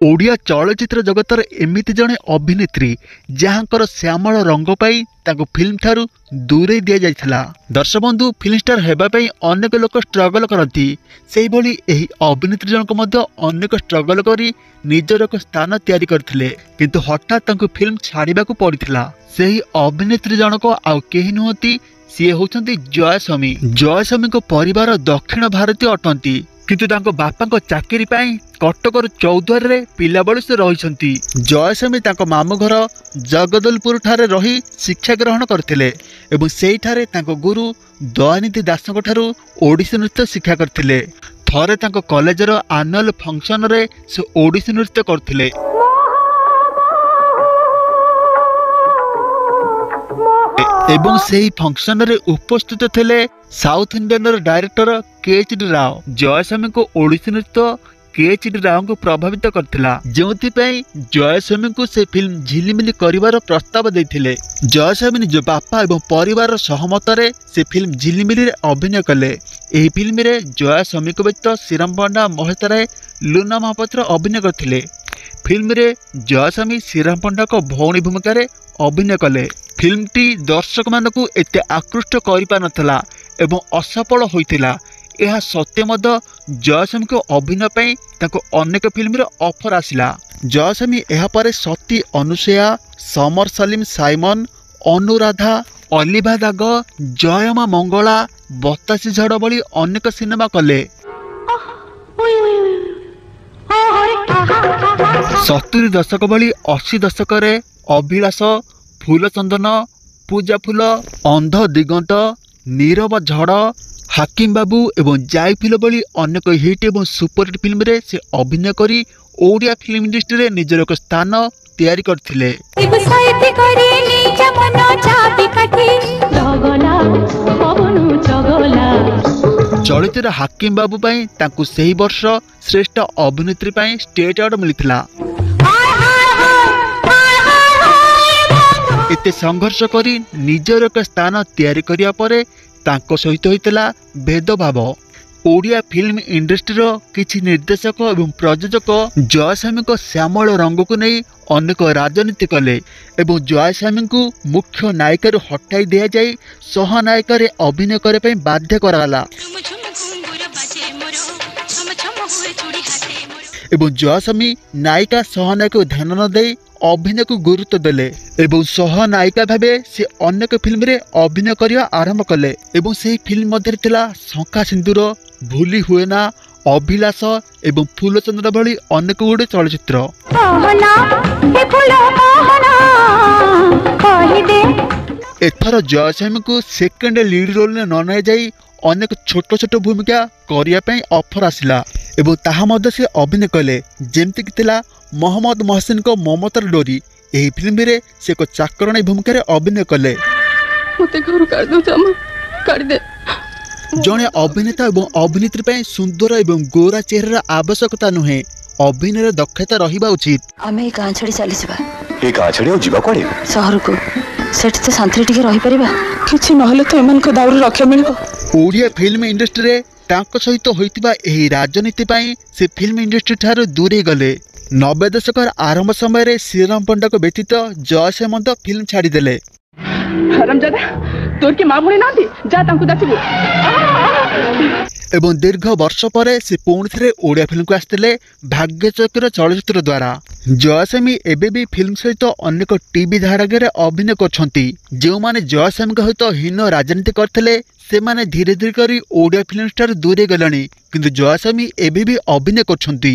ଓଡ଼ିଆ ଚଳଚ୍ଚିତ୍ର ଜଗତର ଏମିତି ଜଣେ ଅଭିନେତ୍ରୀ ଯାହାଙ୍କର ଶ୍ୟାମଳ ରଙ୍ଗ ପାଇଁ ତାଙ୍କୁ ଫିଲ୍ମ ଠାରୁ ଦୂରେଇ ଦିଆଯାଇଥିଲା। ଦର୍ଶକ ବନ୍ଧୁ, ଫିଲ୍ମ ଷ୍ଟାର ହେବା ପାଇଁ ଅନେକ ଲୋକ ଷ୍ଟ୍ରଗଲ କରନ୍ତି। ସେହିଭଳି ଏହି ଅଭିନେତ୍ରୀ ଜଣକ ମଧ୍ୟ ଅନେକ ଷ୍ଟ୍ରଗଲ କରି ନିଜର ଏକ ସ୍ଥାନ ତିଆରି କରିଥିଲେ, କିନ୍ତୁ ହଠାତ୍ ତାଙ୍କୁ ଫିଲ୍ମ ଛାଡ଼ିବାକୁ ପଡ଼ିଥିଲା। ସେହି ଅଭିନେତ୍ରୀ ଜଣକ ଆଉ କେହି ନୁହନ୍ତି, ସିଏ ହେଉଛନ୍ତି ଜୟସ୍ୱାମୀ। ଜୟସ୍ୱାମୀଙ୍କ ପରିବାର ଦକ୍ଷିଣ ଭାରତୀୟ ଅଟନ୍ତି, କିନ୍ତୁ ତାଙ୍କ ବାପାଙ୍କ ଚାକିରି ପାଇଁ କଟକର ଚୌଦ୍ୱାରରେ ପିଲାବେଳୁ ସେ ରହିଛନ୍ତି। ଜୟସ୍ୱାମୀ ତାଙ୍କ ମାମୁଁ ଘର ଜଗଦଲପୁର ଠାରେ ରହି ଶିକ୍ଷା ଗ୍ରହଣ କରିଥିଲେ ଏବଂ ସେଇଠାରେ ତାଙ୍କ ଗୁରୁ ଦୟାନିଧି ଦାସଙ୍କ ଠାରୁ ଓଡ଼ିଶୀ ନୃତ୍ୟ ଶିକ୍ଷା କରିଥିଲେ। ଥରେ ତାଙ୍କ କଲେଜର ଆନୁଆଲ ଫଙ୍କସନରେ ସେ ଓଡ଼ିଶୀ ନୃତ୍ୟ କରୁଥିଲେ ଏବଂ ସେହି ଫଙ୍କସନରେ ଉପସ୍ଥିତ ଥିଲେ ସାଉଥ ଇଣ୍ଡିଆନର director K H D Rao. ଜୟସ୍ୱାମୀଙ୍କ ଓଡ଼ିଶୀ ନୃତ୍ୟ କେ ଏଚ୍ ଡି ରାଓଙ୍କୁ ପ୍ରଭାବିତ କରିଥିଲା, ଯେଉଁଥିପାଇଁ ଜୟସ୍ୱାମୀଙ୍କୁ ସେ ଫିଲ୍ମ ଝିଲିମିଲି କରିବାର ପ୍ରସ୍ତାବ ଦେଇଥିଲେ। ଜୟସ୍ୱାମୀ ନିଜ ବାପା ଏବଂ ପରିବାରର ସହମତରେ ସେ ଫିଲ୍ମ ଝିଲିମିଲିରେ ଅଭିନୟ କଲେ। ଏହି ଫିଲ୍ମରେ ଜୟସ୍ୱାମୀଙ୍କ ବ୍ୟତୀତ ଶ୍ରୀରାମ ପଣ୍ଡା, ମହେଶ ରାୟ, ଲୁନା ମହାପାତ୍ର ଅଭିନୟ କରିଥିଲେ। ଫିଲ୍ମରେ ଜୟସ୍ୱାମୀ ଶ୍ରୀରାମ ପଣ୍ଡାଙ୍କ ଭଉଣୀ ଭୂମିକାରେ ଅଭିନୟ କଲେ। ଫିଲ୍ମଟି ଦର୍ଶକମାନଙ୍କୁ ଏତେ ଆକୃଷ୍ଟ କରିପାରିନଥିଲା ଏବଂ ଅସଫଳ ହୋଇଥିଲା। ଏହା ସତ୍ତ୍ୱେ ମଧ୍ୟ ଜୟସ୍ୱାମୀଙ୍କ ଅଭିନୟ ପାଇଁ ତାଙ୍କୁ ଅନେକ ଫିଲ୍ମର ଅଫର ଆସିଲା। ଜୟସ୍ୱାମୀ ଏହାପରେ ସତୀ ଅନୁସୟା, ସମର ସଲିମ ସାଇମନ, ଅନୁରାଧା, ଅଲିଭା ଦାଗ, ଜୟ ମା ମଙ୍ଗଳା, ବତାସି ଝଡ଼ ଭଳି ଅନେକ ସିନେମା କଲେ। 70 ଦଶକ ଭଳି 80 ଦଶକରେ ଅଭିଳାଷ, ଫୁଲ ଚନ୍ଦନ, ପୂଜା ଫୁଲ, ଅନ୍ଧ ଦିଗନ୍ତ, ନୀରବ ଝଡ଼, ହାକିମ ବାବୁ ଏବଂ ଜାଇଫୁଲ ଭଳି ଅନେକ ହିଟ୍ ଏବଂ ସୁପରହିଟ୍ ଫିଲ୍ମରେ ସେ ଅଭିନୟ କରି ଓଡ଼ିଆ ଫିଲ୍ମ ଇଣ୍ଡଷ୍ଟ୍ରିରେ ନିଜର ଏକ ସ୍ଥାନ ତିଆରି କରିଥିଲେ। ଚଳଚ୍ଚିତ୍ର ହାକିମ ବାବୁ ପାଇଁ ତାଙ୍କୁ ସେହି ବର୍ଷ ଶ୍ରେଷ୍ଠ ଅଭିନେତ୍ରୀ ପାଇଁ ଷ୍ଟେଟ୍ ଆୱାର୍ଡ ମିଳିଥିଲା। ଏତେ ସଂଘର୍ଷ କରି ନିଜର ଏକ ସ୍ଥାନ ତିଆରି କରିବା ପରେ ତାଙ୍କ ସହିତ ହୋଇଥିଲା ଭେଦଭାବ। ଓଡ଼ିଆ ଫିଲ୍ମ ଇଣ୍ଡଷ୍ଟ୍ରିର କିଛି ନିର୍ଦ୍ଦେଶକ ଏବଂ ପ୍ରଯୋଜକ ଜୟସ୍ୱାମୀଙ୍କ ଶ୍ୟାମଳ ରଙ୍ଗକୁ ନେଇ ଅନେକ ରାଜନୀତି କଲେ ଏବଂ ଜୟସ୍ୱାମୀଙ୍କୁ ମୁଖ୍ୟ ନାୟିକାରୁ ହଟାଇ ଦିଆଯାଇ ସହନାୟିକାରେ ଅଭିନୟ କରିବା ପାଇଁ ବାଧ୍ୟ କରାଗଲା ଏବଂ ଜୟସ୍ୱାମୀ ନାୟିକା ସହନାୟିକାକୁ ଧ୍ୟାନ ନ ଦେଇ ଅଭିନୟକୁ ଗୁରୁତ୍ୱ ଦେଲେ ଏବଂ ସହନାୟିକା ଭାବେ ସେ ଅନେକ ଫିଲ୍ମରେ ଅଭିନୟ କରିବା ଆରମ୍ଭ କଲେ ଏବଂ ସେହି ଫିଲ୍ମ ମଧ୍ୟରେ ଥିଲା ଶଙ୍ଖା ସିନ୍ଦୁର, ଭୁଲି ହୁଏନା, ଅଭିଲାଷ ଏବଂ ଫୁଲଚନ୍ଦ୍ର ଭଳି ଅନେକ ଗୁଡ଼ିଏ ଚଳଚ୍ଚିତ୍ର। ଏଥର ଜୟସ୍ୱାମୀଙ୍କୁ ସେକେଣ୍ଡ ଲିଡ୍ ରୋଲରେ ନ ନିଆଯାଇ ଅନେକ ଛୋଟ ଛୋଟ ଭୂମିକା କରିବା ପାଇଁ ଅଫର ଆସିଲା ଏବଂ ତାହା ମଧ୍ୟ ସେ ଅଭିନୟ କଲେ, ଯେମିତିକି ଥିଲା ମହମ୍ମଦ ମହସିନଙ୍କ ମମତାର ଡୋରି। ଏହି ଫିଲ୍ମରେ ସେ ଏକ ଚାକରାଣୀ ଭୂମିକାରେ ଅଭିନୟ କଲେ। ଜଣେ ଅଭିନେତା ଏବଂ ଅଭିନେତ୍ରୀ ପାଇଁ ସୁନ୍ଦର ଏବଂ ଗୋରା ଚେହେରାର ଆବଶ୍ୟକତା ନୁହେଁ, ଅଭିନୟର ଦକ୍ଷତା ରହିବା ଉଚିତ। ଆମେ ଏ ଗାଁ ଛାଡ଼ି ଚାଲିଯିବା। ଏ ଗାଁ ଛାଡ଼ି ଆଉ ଯିବା କୁଆଡ଼େ? ସହରକୁ। ସେଠି ତ ଶାନ୍ତିରେ ଟିକେ ରହିପାରିବା। କିଛି ନହେଲେ ତ ଏମାନଙ୍କ ଦାଉରୁ ରକ୍ଷା ମିଳିବ। ଓଡ଼ିଆ ଫିଲ୍ମ ଇଣ୍ଡଷ୍ଟ୍ରିରେ ତାଙ୍କ ସହିତ ହୋଇଥିବା ଏହି ରାଜନୀତି ପାଇଁ ସେ ଫିଲ୍ମ ଇଣ୍ଡଷ୍ଟ୍ରି ଠାରୁ ଦୂରେଇ ଗଲେ। 90 ଦଶକର ଆରମ୍ଭ ସମୟରେ ଶ୍ରୀରାମ ପଣ୍ଡାଙ୍କ ବ୍ୟତୀତ ଜୟଶ୍ରୀ ମଧ୍ୟ ଫିଲ୍ମ ଛାଡ଼ିଦେଲେ ତୋର କି ମା ଭଉଣୀ ନାହାନ୍ତି? ଯା ତାଙ୍କୁ ଯାଚିବୁ। ଏବଂ ଦୀର୍ଘ ବର୍ଷ ପରେ ସେ ପୁଣି ଥରେ ଓଡ଼ିଆ ଫିଲ୍ମକୁ ଆସିଥିଲେ ଭାଗ୍ୟଚକ୍ର ଚଳଚ୍ଚିତ୍ର ଦ୍ୱାରା। ଜୟସ୍ୱାମୀ ଏବେ ବି ଫିଲ୍ମ ସହିତ ଅନେକ ଟିଭି ଧାରାବାହିକରେ ଅଭିନୟ କରୁଛନ୍ତି। ଯେଉଁମାନେ ଜୟସ୍ୱାମୀଙ୍କ ସହିତ ହୀନ ରାଜନୀତି କରିଥିଲେ, ସେମାନେ ଧୀରେ ଧୀରେ କରି ଓଡ଼ିଆ ଫିଲ୍ମ ଠାରୁ ଦୂରେଇ ଗଲେଣି, କିନ୍ତୁ ଜୟସ୍ୱାମୀ ଏବେ ବି ଅଭିନୟ କରୁଛନ୍ତି।